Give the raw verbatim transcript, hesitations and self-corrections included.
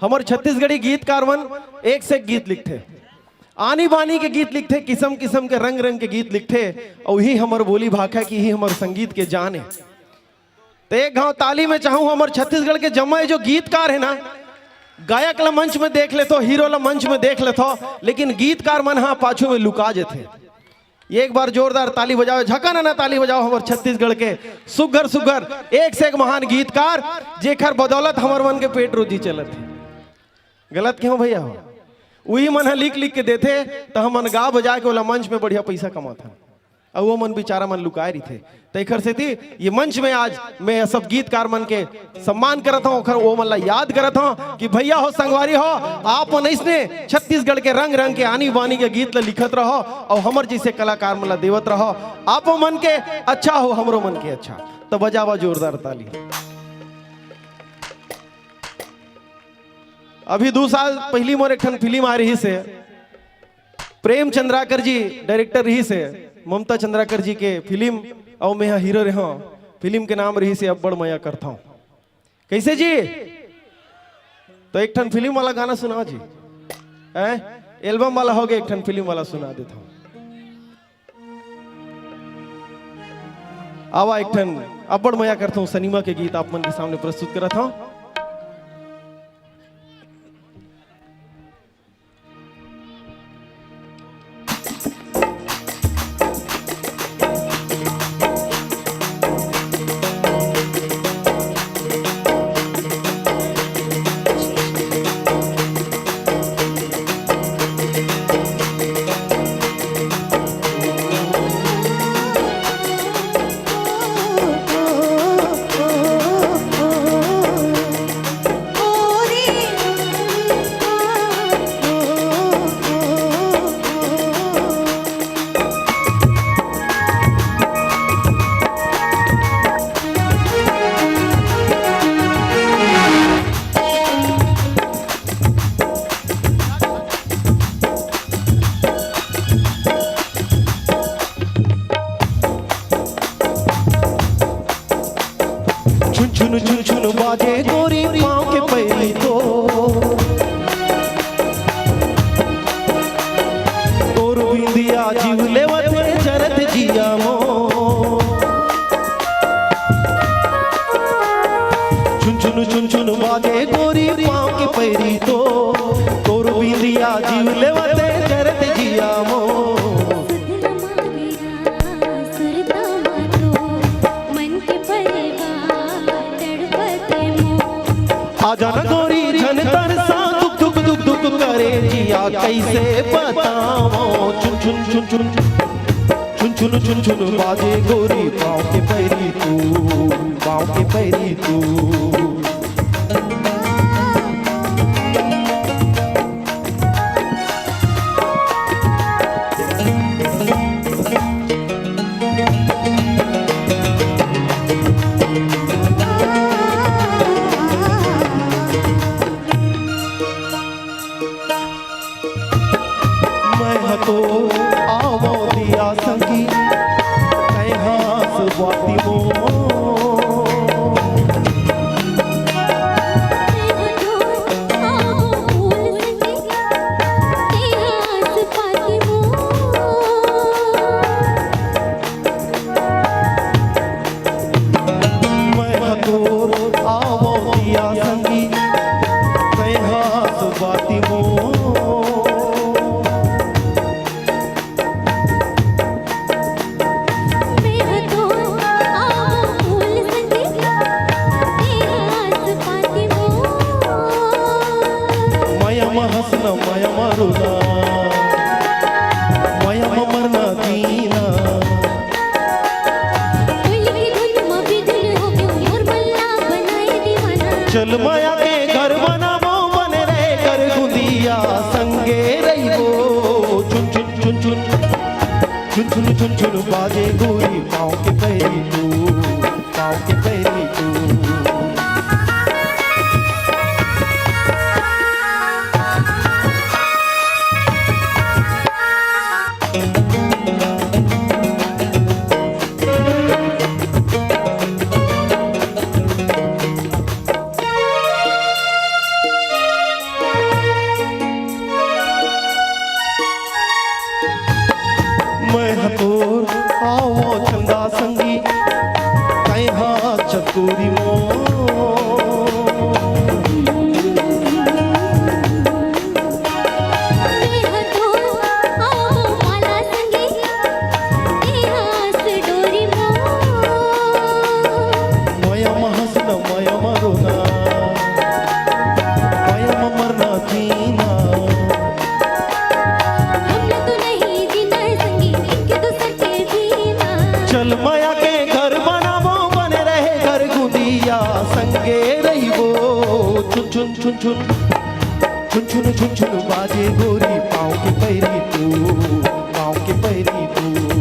हमर छत्तीसगढ़ी गीतकार मन एक से एक गीत लिखथे, आनी बानी के गीत लिखथे, किसम किसम के, रंग रंग के गीत लिखथे। अउ ही हमर बोली भाखा हे कि ही हमर संगीत के जान हे। त एक घांव ताली में चाहूं, हमर छत्तीसगढ़ के जम्मो ये जो गीतकार हे ना, गायक ला मंच में देख लेथो, हीरो ला मंच में देख लेथो, लेकिन गीतकार मन हा पाछू में लुका जथे। एक बार जोरदार ताली बजाओ, झकाना ना ताली बजाओ हमर छत्तीसगढ़ के सुग्घर सुग्घर, एक से एक महान गीतकार, जेकर बदौलत हमर मन के पेट रोजी चलत हे। गलत कहों भैया हो? उही मन ह लिख लिख के देथे, त हमन गा बजा के ओला मंच में बढ़िया पइसा कमाथन, अउ वो मन बेचारा मन लुकाए रहिथे। त एखर सेती ये मंच में आज मैं ये सब गीतकार मन के सम्मान करत हंव, ओखर वो मन ला याद करत हंव कि भैया हो, संगवारी हो, आप मन अइसने छत्तीसगढ़ के रंग रंग के आनी बानी के गीत ला लिखत रहो अउ हमर जइसे कलाकार मन ला देवत रहो। आपो मन के अच्छा हो, हमरो मन के अच्छा। त बजावा जोरदार ताली। अभी दू साल पहिली मोर एक ठन फिल्म आ रहिस हे, प्रेम चंद्राकर जी डायरेक्टर रहिस हे, ममता चंद्राकर जी के फिल्म, अउ मैं हा हीरो रेहेंव। फिल्म के नाम रहिस हे अब्बड़ मया करथंव। कइसे जी? त एक ठन फिल्म वाला गाना सुनाओ जी। हैं? एल्बम वाला होगे, एक ठन फिल्म वाला सुना देथंव। आवा, एक ठन अब्बड़ मया करथंव सिनेमा के गीत आप मन के सामने प्रस्तुत करत हंव। छुन छुन छुन छुन बाजे गोरी पाँव के पैरी तो, तोर बिंदिया जीव लेवत जरत जिया मो। छुन छुन छुन छुन बाजे गोरी पाँव के पैरी तो, तोर बिंदिया जीव लेवत जरत जिया मो। सुधला मांगेरा सुरता मातो, मन के परवा तड़पत मो। आजा न गोरी झन तरसा, दुख दुख दुख दुख करे जिया, कइसे बतावं। छुन छुन छुन छुन, छुन छुन छुन छुन बाजे गोरी पाँव के पैरी तू, पाँव के पैरी तू। मैं ह तो आवो दिया संगी, तैं हास बाती मो। मैं ह तोर आवो दिया संगी, तैं हास बाती मो। मैं ह तोर आवो फूल संगी, तैं हास बाती मो। मया म हंसना, मया म रोना, मया म मरना जीना। कोयली के धुन म बिधुन होके मोर मन ला बनाए दीवाना। चल मया के घर बनाबो, बने रहे कर गुंदिया, संगे रहिबो। छुन छुन छुन छुन, छुन छुन छुन छुन बाजे गोरी पाँव के पैरी तू, पाँव के पैरी तू। छुन छुन छुन छुन छुन बाजे गोरी पाँव के पैरी तू, पाँव के पैरी तू।